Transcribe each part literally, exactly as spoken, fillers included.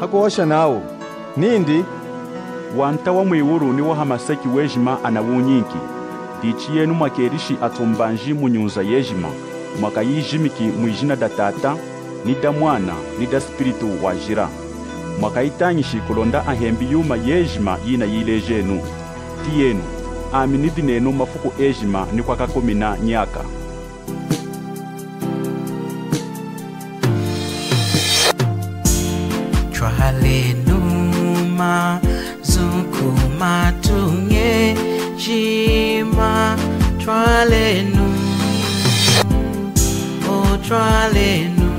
Hakuhosha nawu nindi, Wanta wa mwiwulu ni wa hamaseki wejima anawunyinki. Dichi yenu mwakelishi atumbanji mu nyunza yejima, mwakayijimiki mwijina da Tata, ni da Mwana, ni da Spiritu Wajila. Mwakayitañishi kulonda ahembi yuma yejima yinayilejenu. Tiyenu, ami nidi nenu mafuku ejima ni kwakakumina nyaka. Twalenu mazu ku matuña ejima, twalenu, o twalenu,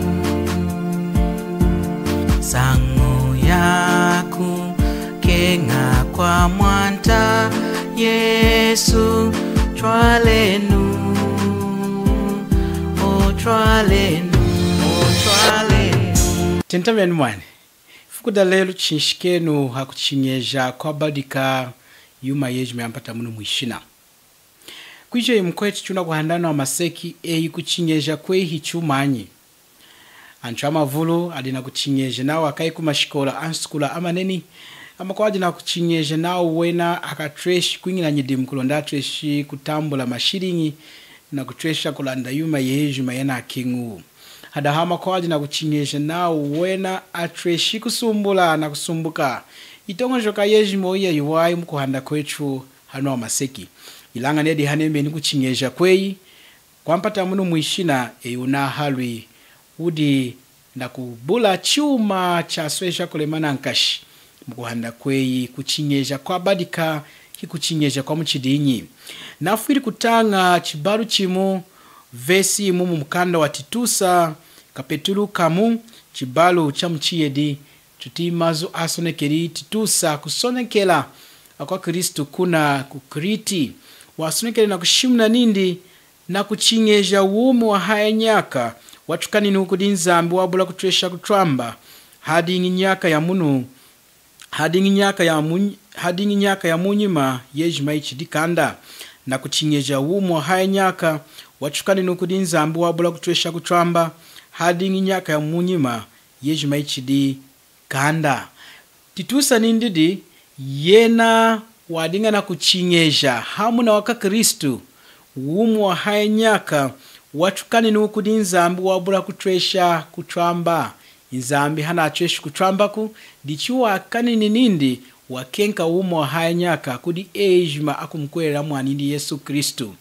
nsañu yaku keña kwa Mwanta Yesu, twalenu, o twalenu, o twalenu. Tentamenu mwani. Ifuku da lelu chinshikenu hakuchiñeja kwabadika yuma yejima yampata munu mwishina. Kwiji eyi mukwetu tunakuhanda hanu hamaseki, eyi kuchiñeja kweyi hichumanyi? Antu amavulu adi nakuchiñeja nawu akayi kumashikola ansukula amaneni, amakwawu adi nakuchiñeja nawu wena akatweshi kwiñila nyidimu kulonda atweshi kutambula mashiliñi nakutwesha kulanda yuma yejima yanakeñawu. Hadaha amakwawu adi nakuchiñeja nawu wena atweshi kusumbula nakusumbuka. Yitoñojoka yejima iyi yayiwahi mukuhanda kwetu hanu hamaseki. Ilaña nidi hanemeni kuchiñeja kweyi kwampata munu mwishina, eyi wunahalwi wudi nakubula chuma chasweja kulema nankashi mukuhanda kweyi kuchiñeja kwabadika, hikuchiñeja kwamuchidinyi. Nafwili kutaña chibalu chimu, vesi yimu mumukanda wa Titusa, kapetulu kamu, chibalu chamuchiyedi, tuti mazu asonekeli Titusa kusonekela akwaKristu kuna ku Kriti. Wasonekeli nakushimuna nindi, nakuchiñeja wumi wahaya nyaka, watukaniniwu kudi Nzambi wabula kutwesha kutwamba, hadiñi nyaka yamunu, hadiñi nyaka yamu-, hadiñi nyaka yamunyima yejima yichidi kanda. Nakuchiñeja wumi wahaya nyaka, watukaniniwu kudi Nzambi wabula kutwesha kutwamba, hadiñi nyaka yamunyima yejima yichidi kanda. Titusa nindi di, yena wadiña nakuchiñeja hamu nawakwaKristu, wumi wahaya nyaka, watukaniniwu kudi Nzambi wabula kutwesha kutwamba. Nzambi hanatweshi kutwambaku, dichi wakanini nindi wakenka wumi wahaya nyaka kudi ejima akumukuhwelela mwanindi Yesu Kristu.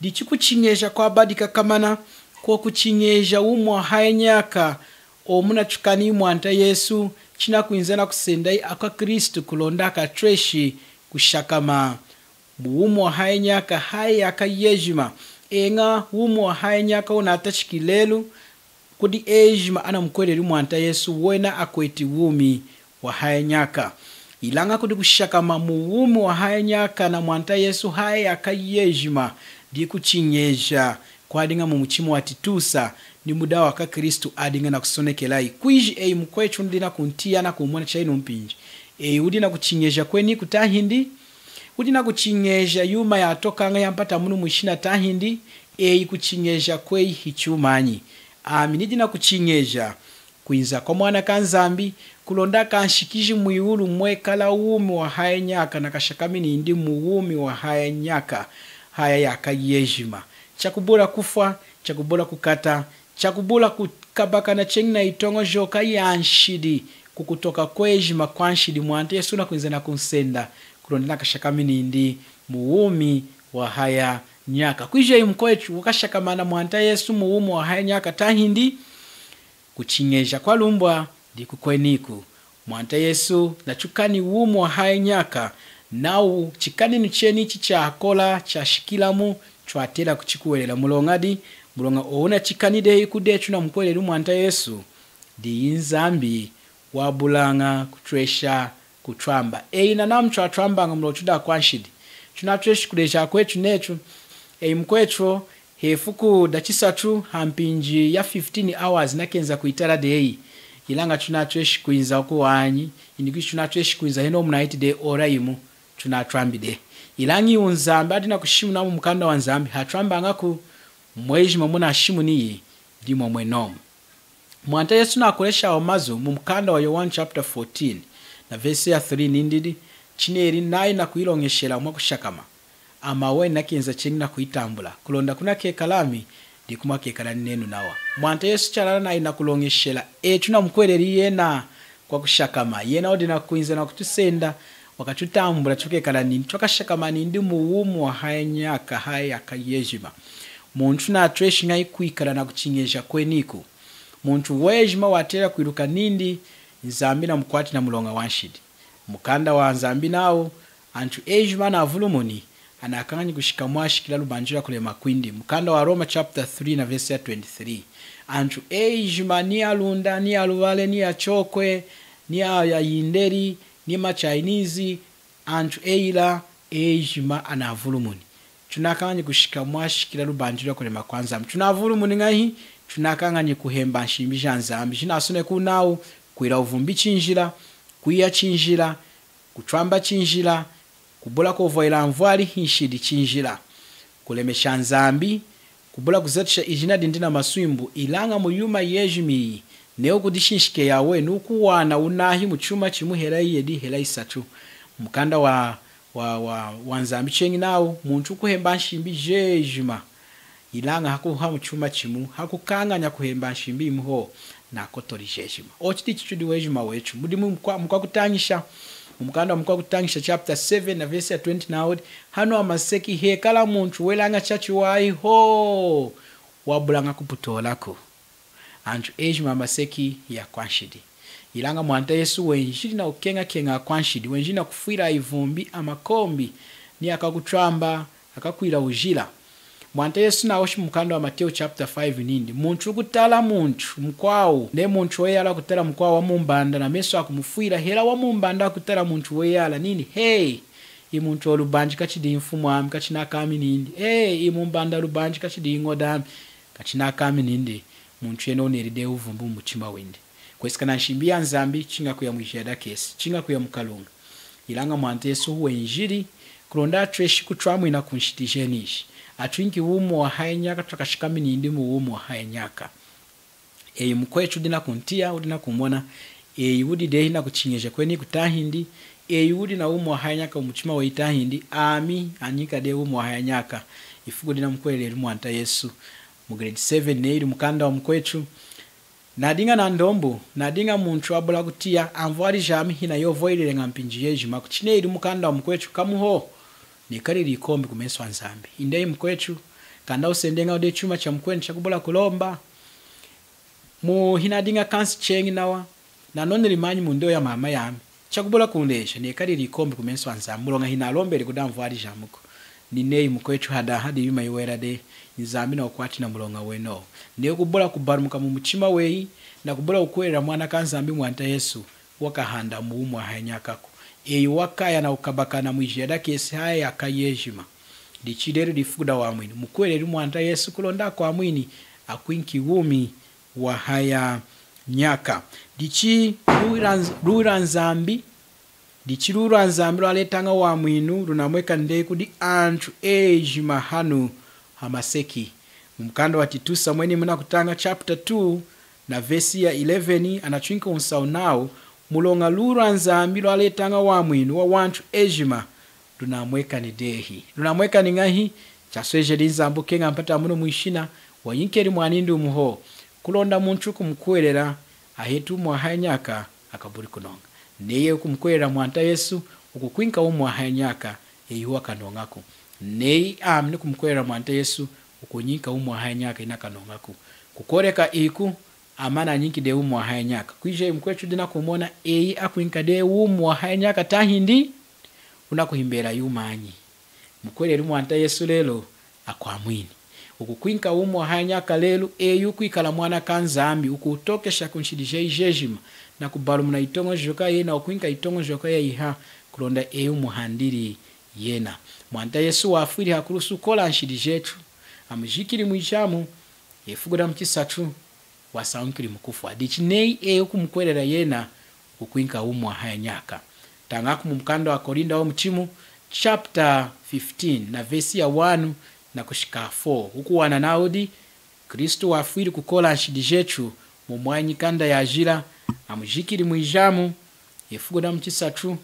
Dichi kuchiñeja kwabadika komana, kwokuchiñeja wumi wahaya nyaka, omu natukani Mwanta Yesu, chinakwinza nakusenda akwaKristu kulonda akatweshi kushakama mu wumi wahaya nyaka, haya nyaka yejima. Eña, wumi wahaya nyaka wunatachiki lelu kudi ejima anamukuhweleli Mwanta Yesu, wena akweti wumi wahaya nyaka. Ilaña kudi kushakama mu wumi wahaya nyaka na Mwanta Yesu haya nyaka yejima, dikuchiñeja kwadiña mumuchima wa Titusa ni mudi awakwaKristu adiña nakusonekelayi. Kwiji eyi mukwetu wudi nakuntiya nakumona chayinu mpinji, eyi wudi nakuchiñeja kweniku tahindi? Wudi nakuchiñeja yuma yatokaña yampata munu mwishina tahindi? Eyi kuchiñeja kweyi hichumanyi? Ami nidi nakuchiñeja kwinza kwaMwana kaNzambi, kulonda akanshikiji mwiwulu mwekala wumi wahaya nyaka, nakashakami nindi mu wumi wahaya nyaka, haya nyaka yejima. Chakubula kufwa, chakubula kukata, chakubula kukabakana cheñi nayitoñojoka yanshidi, kukutoka kwejima kwanshidi, Mwanta Yesu nakwinza nakunsenda, kulonda nakashakami nindi mu wumi wahaya nyaka. Kwiji eyi mukwetu, wukashakama na Mwanta Yesu mu wumi wahaya nyaka tahindi? Kuchiñeja kwalumbwa dikukweniku. Mwanta Yesu natukani wumi wahaya nyaka, nawu chikaninu chenichi chakola chashikilamu, twatela kuchikuhwelela. Muloñadi? Muloña owu natukani dehi kudi etu tunamukuhweleli Mwanta Yesu, diyi Nzambi wabulaña kutwesha kutwamba. Eyi nanamu twatwambaña muloña tudi akwanshidi, tunatweshi kuleja akwetu netu, eyi mukwetu, hefuku dachisatu hampinji ya fifteen hours nakenza kwitala deyi. Ilaña tunatweshi kwinza kuwanyi, indi kwiji tunatweshi kwinza henohu munahiti dehi ora yimu, tunatwambi dehi. Ilaña iwu Nzambi adi nakushimuna mumukanda waNzambi, hatwambañaku, mwejima munashimuniyi, dimwomwenomu. Mwanta Yesu nakolesha awa mazu mu mukanda wa Yowanu chapter fourteen na vesi ya three nindi, chineli nayi nakuyiloñeshela mwakushakama, ami aweni nakenza cheñi nakuyitambula, kulonda kunakekala ami, diku mwakekala ninenu nawa. Mwanta Yesu chalala nayi nakuloñeshela echu namukuhweleli yena kwakushakama. Yena wudi nakwinza nakutusenda, wakatutambula, tukekala nindi, twakashakama nindi mu wumi wa haya nyaka, haya nyaka yejima. Muntu natweshi ñahi kwikala nakuchiñeja kweniku? Muntu wejima watela kwiluka nindi Nzambi namukwati na muloña wa nshidi. Mukanda wa Nzambi nawu, antu ejima anavulumuni, anakañanyi kushika mwashikila lubanjila kulema kwindi. Mukanda wa Roma chapter three na vesi ya twenty-three. Antu ejima, ni aLunda, ni aLuvale, ni aChokwe, ni a, aYindeli, ni maChinese, antu eyila ejima anavulumuni. Tunakañanyi kushika mwashikila lubanjila kulema kwa Nzambi. Tunavulumuni ñahi? Tunakañanyi kuhemba nshimbi ja Nzambi. Jinasonekuwu nawu, kwila wuvumbi chinjila, kwiya chinjila, kutwamba chinjila, kubula kwovwahila anvwali hinshidi chinjila, kulemesha Nzambi, kubula kuzatisha ijina dindi namaswimbu. Ilaña mu yuma yejima iyi, neyi wukudishinshika eyi aweni, wukuwana wunahi mu chuma chimu hela iyedi hela isatu. Mukanda wa, wa, wa, wa Nzambi cheñi nawu, muntu wukuhemba nshimbi jejima, ilaña hakuha mu chuma chimu, hakukañanya kuhemba nshimbi yimu hohu, nakotoli jejima. Ochu dichi chudi wejima wechu. Mudi mu mukwa, Mukwakutañisha, mu mukanda wa Mukwakutañisha chapter seven na vesi ya twenty nawu, hanu hamaseki hekala muntu welaña chachiwahi hohu, wabulaña kuputolaku. Antu ejima hamaseki hiyakwanshidi. Ilaña Mwanta Yesu wenjili nakukeñakeña akwanshidi, wenjili nakufwila ayivumbi, amakombi, ni akakutwamba, akakwila wujila. Mwanta Yesu nahoshi mu mukanda wa Mateo chapter five nindi, muntu wukutala muntu mukwawu, neyi muntu weyala wukutala mukwawu wamumbanda namesu akumufwila, hela wamumbanda wukutala muntu weyala nindi, hey, iwu muntu walubanji kachidi mfumwami, kachinakami nindi. Hey, iwu mumbanda walubanji kachidi ñodami, kachinakami nindi. Muntu yena wuneli dehi wuvumbi mumuchima windi. Kwesekana nanshimbi ya Nzambi, chiña kuya mwijiya dakesi, chiña kuya mukalunga. Ilaña Mwanta Yesu wenjili, kulonda atweshi kutwamwina kunshidi jeniji. Atwinki wumi wahaya nyaka, twakashakami nindi mu wumi wahaya nyaka. Eyi mukwetu wudi nakuntiya, wudi nakumona, eyi wudi dehi nakuchiñeja kweniku tahindi, eyi wudi na wumi wahaya nyaka mumuchima weyi tahindi, ami anyinka dehi wumi wahaya nyaka. Ifuku dina mukuhweleli Mwanta Yesu. Mu grade seven neyili mukanda wa mukwetu, nadiña nandombu, nadiña muntu wabula kutiya, anvwali jami hinayovwahilileña mpinji yejima. Kuchi neyili mukanda wa mukwetu kamu hohu, nekalili ikombi kumesu a Nzambi. Indi eyi mukwetu, kanda wusendeñahu dehi chuma chamukwenu chakubula kulomba. Mu hinadiña kansi cheñi nawa, nanoneli manyi mu ndeho ya mama yami, chakubula kunleja, nekalili ikombi kumesu a Nzambi, muloña hinalombeli kudi anvwali jamiku. Ni neyi mukwetu, hadaha hadi yuma yiwela dehi, Nzambi nakukwati na muloña wenowu. Neyi wukubula kubalumuka mumuchima weyi, nakubula kukuhwelela Mwana kaNzambi Mwanta Yesu, wakahanda mu wumi wahaya nyakaku. Eyi wakaya nakukabakana mwijiya dakesi haya nyaka yejima. Dichi lelu difuku dawamwinu, mukuhweleli Mwanta Yesu kulonda akwamwini, akwinki wumi wahaya nyaka. Dichi luwi lwa Nz-, luwi lwa Nzambi, dichi luwi lwa Nzambi lwaletaña wamwinu lunamwekani dehi kudi antu ejima hanu hamaseki. Mu mukanda wa Titusa mwenimu nakutaña chapter two na vesi ya eleven, anatwinka wunsahu nawu, muloña luwi lwa Nzambi lwaletaña wamwinu wawantu ejima, lunamwekani dehi. Lunamwekani ñahi? Chaswejeli Nzambi kukeña mpata munu mwishina, wayinkeli mwanindi wumu hohu, kulonda muntu wukumukuhwelela aheti wumi wahaya nyaka, akabuli kunoña. Neyi wukumukuhwelela Mwanta Yesu, wukukwinka wumi wahaya nyaka, eyi wakanoñaku. Neyi ami nukumukuhwelela Mwanta Yesu, wukunyinka wumi wahaya nyaka, inakanoñaku. Kukooleka iku, ami nanyinki dehi wumi wahaya nyaka. Kwiji eyi mukwetu wudi nakumona, eyi akwinka dehi wumi wahaya nyaka tahindi? Wunakuhembela yumanyi? Mukuhweleli Mwanta Yesu lelu, akwamwini. Wukukwinka wumi wahaya nyaka lelu, eyi wukwikala mwana kaNzambi, wukuwutokesha kunshidi jeyi jejima, nakubalumuna yitoñojoka yeyi, wukwinka yitoñojoka yayiha, kulonda eyi wumuhandili yena. Mwanta Yesu wafwili hakulusu kukola nshidi jetu, amujikili mwijamu, ifuku damuchisatu wasañukili mukufwa. Dichi neyi eyi wukumukuhwelela yena, wukukwinka wumi wahaya nyaka. Tañaku mu mukanda wa Korinda wamuchimu, chapter fifteen, na vesi ya one nakushika four, wukuwana nawu di, Kristu wafwili kukola nshidi jetu, Mumwanyi kanda yajila, amujikili mwijamu, ifuku damuchisatu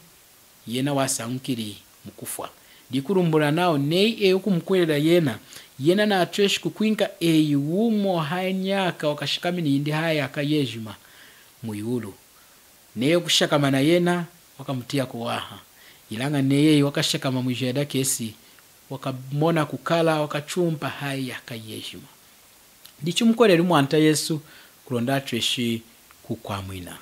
yena wasañukili mukufwa. Dikulumbulula nawu neyi eyi wukumukuhwelela yena, yena natweshi kukwinka eyi wumu hanyaka wakashakami nindi haya nyaka yejima mwiwulu. Neyi wukushakama na yena, wakamutiya kuwaha. Ilaña neyi eyi wakashakama mwijiya dakesi, wakamona kukala, wakachumpa haya nyaka yejima. Dichi wumukuhweleli Mwanta Yesu kulonda atweshi kukwamwina.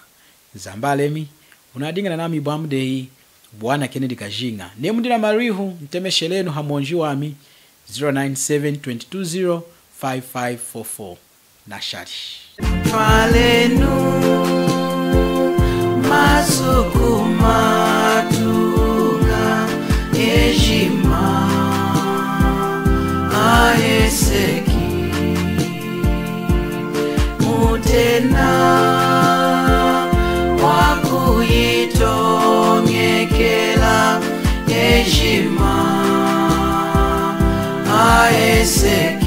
Nzambi alemi, wunadiñi nanami ibwambu deyi, bwana Kennedy Kajinga. Neyi mudi namalwihu, ntemeshelenu hamonji wami, zero nine seven twenty two zero five five four four. Nashali. Twalenu masuku matuña ejima aheseki. Mutena wakuyitoñekela ejima aheseki.